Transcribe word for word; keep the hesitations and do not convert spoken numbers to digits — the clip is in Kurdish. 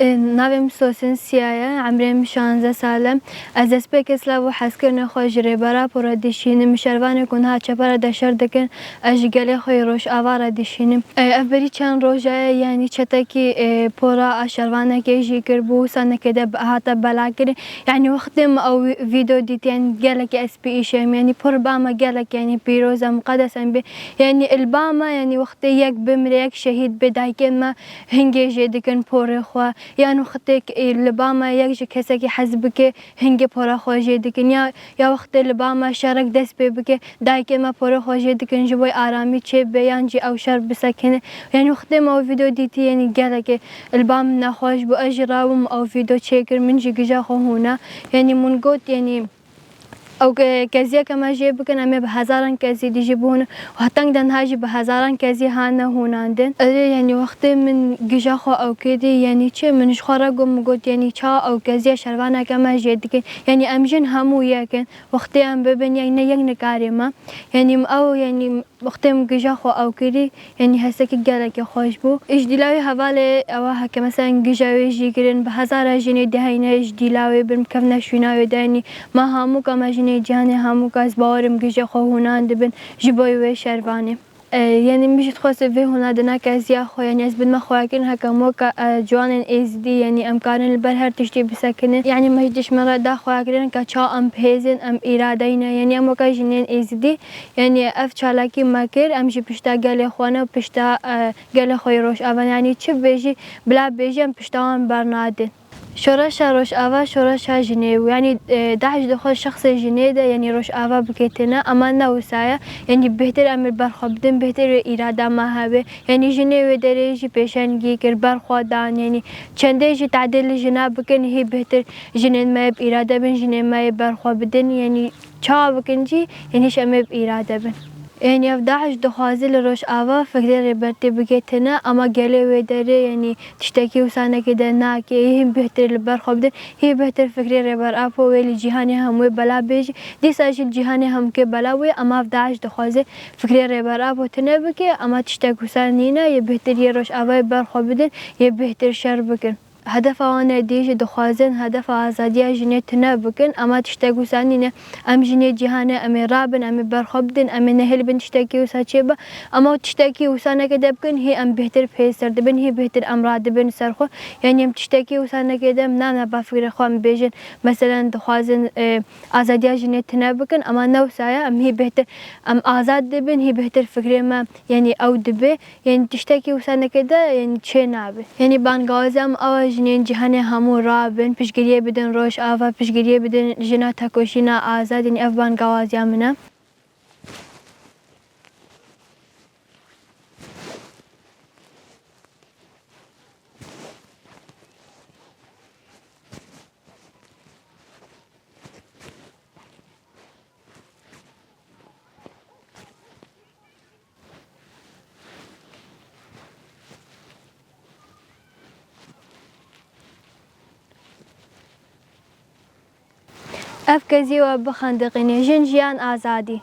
Navê min Sosin Siya ye, emrê min şanzeh sal e. Ez destpêkê silav û hezkirinê xwe ji Rêber Apo re dişînim. Şervanê ku niha çeper de şer dikin, ez ji gelê xwe yê Rojava re dişînim. E, ev berî çend roja ye, yanî çetekî, e, pora a şervanekê jî kiribû, wisa neke de be-, hate belakirin. Yanî wextê min ew vîdeo dît, yanî gelekî ez pê îşem, yanî por ba me gelek, yanî pîroz e, miqedes em bê. Yanî li ba me, yanî wextê yek bimire, yek şehîd bê, dayikên me hingê jê dikin porê xwe. Yan wextê, e, li ba me yek ji kesekî hez bike, hingê pora xwe jê dikin. Ya, ya wextê li ba me şerek dest pê bike, dayikê me porê xwe jê dikin, ji bo aramî çêbe, yan jî ew şer bisekine. Yanî wextê me ew vîdeo dîtî, yanî gelekê li ba min nexweş bû. Ez jî rabûm ew vîdeo çêkir, min jî gija xwe hûna. Yanî min got, yanî ew ke-, keziyeke me jê bikin, em ê bi hezaran kezî dî jî bihûnin. Û heta niha jî bi hezaran kezî hane hûnandin. Erê, yanî wextê min gija xwe ew kê dî, yanî çi, min ji xwe re got, min got, yanî ça ew keziya şervaneke me jê dikin. Yanî em jin hemû yek in. Wextê em bibin yek, ne yek nikarê me. Yanî em ew, yanî wextê min gija xwe ew kirî, yanî hestekî gelekî xweş bû. Ji dîla wê hevalê ewa heke, meselen, gija wê jî kirin, bi hezara jinê diheyne ji dîla wê bin, bikevne şûna wê de, yanî me hemûka, me jinê cîhanê hemûka, ez bawerim gijê xwe hûnan dibin ji bo wê şervanê. E, yanî min jî dixwest vê hûna dina keziya xwe, yanî ez bidime xweyakirin heke moka, e, ciwanên êzidî, yanî em karin li ber her tiştî bisekinin. Yanî me ji dişmen re da xweyakirin ke ça em bihêzin, em îradeyne. Yanî em weke jinên êzidî, yanî ev çalakî me kir, em jî pişta gelê xwe ne, pişta, e, gelê xwe yê Rojava ne. Yanî çi bêjî, bila bêjî, em pişta wan bernadin. Şoreşa Rojava şoreşa jinê bû. Yanî, e, DAIŞ dixwest şexsê jinê de, yanî Rojava bike tune, ama ne wisa ye. Yanî bêhtir em li ber xwe bidin, bêhtir wê îrada me hebe. Yanî jinê wê derê jî pêşengî kir, ber xwe dan. Yanî çendê jî tadê li jina bikin, hî bêhtir jinên me yê bi îrade bin, jinên me yê ber xwe bidin. Yanî çawa bikin jî, yanî hîş em ê bi îrade bin. Yanî ev DAIŞ dixwaze li Rojava fikrê Rêber tê bike tune, ama gelê wê derê, yanî tiştekî wisa neke de nake, hî bêhtir li ber xwe bidin, hî bêhtir fikrê Rêber Apo wê li cîhanê hemûyê bela bêjî, dîsa jî li cîhanê hemûkê bela bûye, ama ev DAIŞ dixwaze fikrê Rêber Apo tune bike, ama tiştek wisa nîne, yê bêhtir yê Rojavayê ber xwe bidin, yê bêhtir şer bikin. Hedefa wan e, dî jî dixwazin hedefa azadiya jinê tune bikin, ama tiştek wisa nîne. Em jinê cîhanê, em ê rabin, em ê ber xwe bidin, em ê nehêlibin tiştekî wisa çêbe. Ama tiştekî wisa neke de bikin, hî em bêhtir pê ser dibin, hî bêhtir em radibin ser xwe. Yanî em tiştekî wisa neke de em nane ba fikrê xwe em bêjin. Meselen, dixwazin, e, azadiya jinê tune bikin, ama ne wisa ye, em hî bêhtir, em azad dibin, hî bêhtir fikrê me, yanî ew dibe. Yanî tiştekî wisa neke de, yanî çê nabe. Yanî bangawaziya min ew e, jinên cîhanê hemû rabin, piştgiriyê bidin Rojava, piştgiriyê bidin jina tekoşîna azad, yanî ev bangawaziya min e. Ev kezî we bixendiqîne, jin, jiyan, azadî.